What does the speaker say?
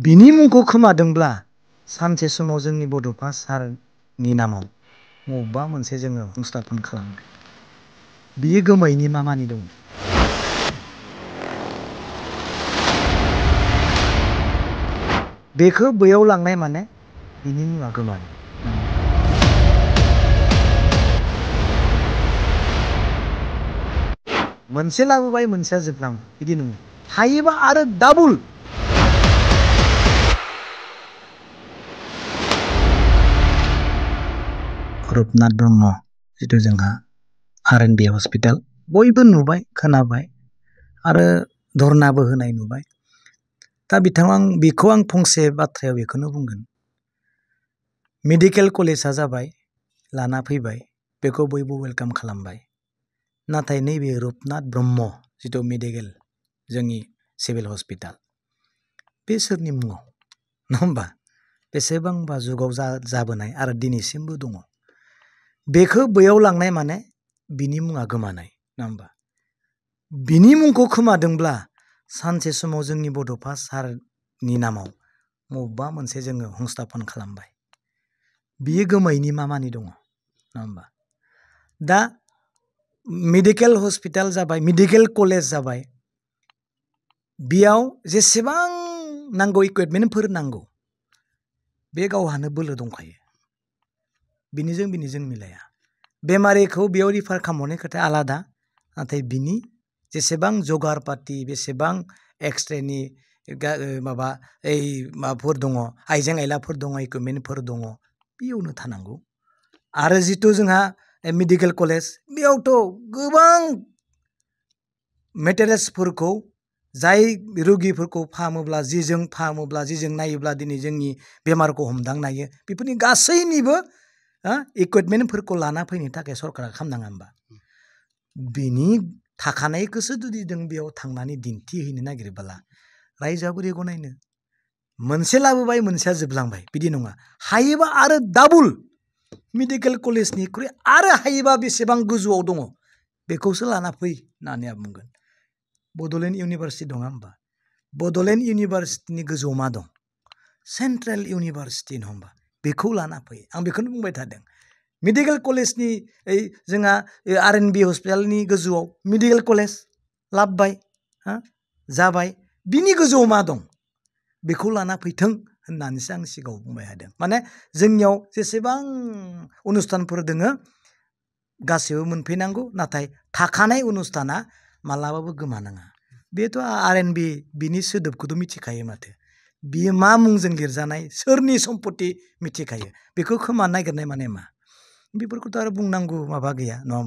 बिनि मुंखौ खोमादोंब्ला सानसे समाव जोंनि बड'फा सारनि नामाव बबेबा मोनसे जोङो संस्थापन खालामगोन। बियो गोमैनि मा मानि दं? बेखौ बैयाव लांनाय माने बिनि मुङा गोमानाय। मोनसे लाबोबाय मोनसेया जोबलाङो बिदि नङा। हायोबा आरो डाबल रुपनाथ ब्रह्म जिथु जोंहा R&B हस्पिटाल बयबो नुबाय खोनाबाय आरो धरनाबो होनाय नुबाय। दा बेखौ आं फंसे बाथ्रायाव बेखौनो बुंगोन। मेडिकेल कलेजआ जाबाय लाना फैबाय बेखौ बयबो वेलकाम खालामबाय। नाथाय नैबे रुपनाथ ब्रह्म जिथु मेडिकेल जोंनि सिभिल हस्पिटाल बे सोरनि मुङाव नङा होमबा? बेसेबांबा जुगाव जाबोनाय आरो दिनैसिमबो दङ। बेखौ बैयाव लांनाय माने बिनि मुङा गोमानाय नङा होमबा? बिनि मुंखौ खोमादोंब्ला सानसे समाव जोंनि बड'फा सारनि नामाव बबेबा मोनसे जोङो संस्थापन खालामबाय। बियो गोमैनि मा मानि दङ नङा होमबा? दा मेडिकेल हस्पिटाल जाबाय, मेडिकेल कलेज जाबाय, बेयाव जेसेबां नांगौ इकुइपमेन्टफोर नांगौ बे गावहानो बोलो दंखायो। बिनिजों मिलाया। बेमारिखौ बेयाव रिफार खालामहरनाय खोथाया आलादा। नाथाय बिनि जेसेबां जगार पाति बेसेबां एक्सरेनि माबाफोर दङ, आइजें आइलाफोर दङ, इकुइपमेन्टफोर दङ, बेयावनो थानांगौ। आरो जिथु जोंहा मेडिकेल कलेज बेयावथ' गोबां मेटेरियेल्सफोरखौ जाय रोगिफोरखौ फाहामोब्ला जिजों नायोब्ला दिनै जोंनि बेमारखौ हमदांनो हायो बेफोरनि गासैनिबो इकुइपमेन्टफोरखौ लाना फैनो थाखाय सरकारा खालामनाङा होमबा? बिनि थाखानायखौसो जुदि जों बेयाव थांनानै दिन्थिहैनो नागिरबोला रायजोआ बोरै गनायनो? मोनसे लाबोबाय मोनसेया जोबलांबाय बिदि नङा। हायोबा आरो डाबल मेडिकेल कलेजनिख्रुइ आरो हायोबा बेसेबां गोजौआव दङ बेखौसो लाना फै होननानै आं बुंगोन। बड'लेण्ड इउनिभारसिटि दङ होमबा? बड'लेण्ड इउनिभारसिटिनि गोजौआव मा दं? सेन्ट्रेल इउनिभारसिटि नङा होमबा? बेखौ लाना फै। आं बेखौनो बुंबाय थादों। मेडिकेल कलेजनि जोंहा R&B हस्पिटालनि गोजौआव मेडिकेल कलेज लाबोबाय जाबाय, बिनि गोजौआव मा दं? बेखौ लाना फैथों होननानैसो आं सिगाङाव बुंबाय थादों। माने जोंनियाव जेसेबां अनुस्थानफोर दोङो गासैबो मोनफैनांगौ, नाथाय थाखानाय अनुस्थाना मालाबाबो गोमानाङा। बेथ' R&B बिनि सोदोबखौथ' मिथिखायो माथो। बियो मा मुंजों लिरजानाय, सोरनि सम्पति मिथिखायो। बेखौ खोमानो नागिरनाय माने मा? बेफोरखौथ' आरो बुंनांगौ माबा गैया नङा होमबा?